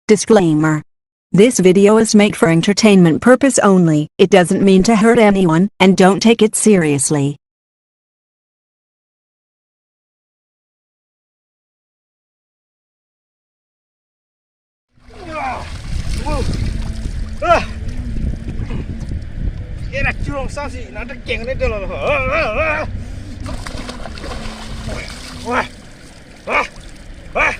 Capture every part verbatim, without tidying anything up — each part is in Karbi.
Disclaimer. This video is made for entertainment purpose only. It doesn't mean to hurt anyone, and don't take it seriously. Ah! Era churong sasi, nang ta keng ne dolo. Ah! Ah! Ah! Ah!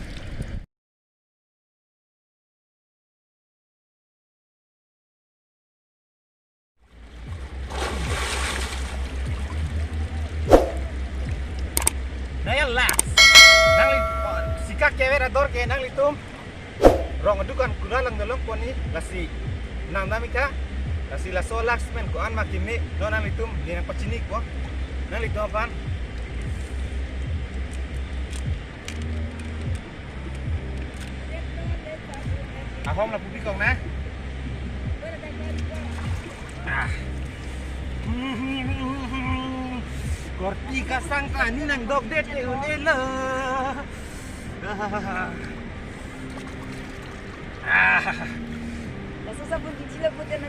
Naya last. Nangli, oh, sika kever ador ke nanglitum rong adukan kula lang dolong poni lasi nang damika lasi laso last men ko-an ma keme non nanglitum ne nangpachini ko nanglitum aphan. Ahom lapu pi kong na. Ah. Korte kasang ta ne nangdokdet te un-e lo. Ah. Ah. Laso sabun kichi lo pute na.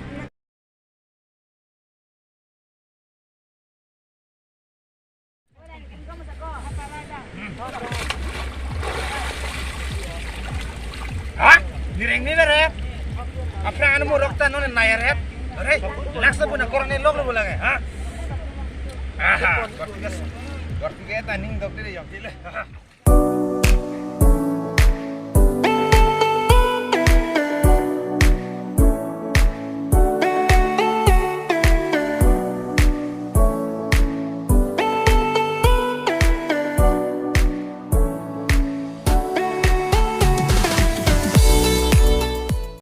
Ha? Nireng ni re. Aphrang anu mo rok ta non naya re. Are, laksa puna korang ne lok lo bola ke, ha? Aha, korte kas-, korte ke ta nangdokdet te yok tile.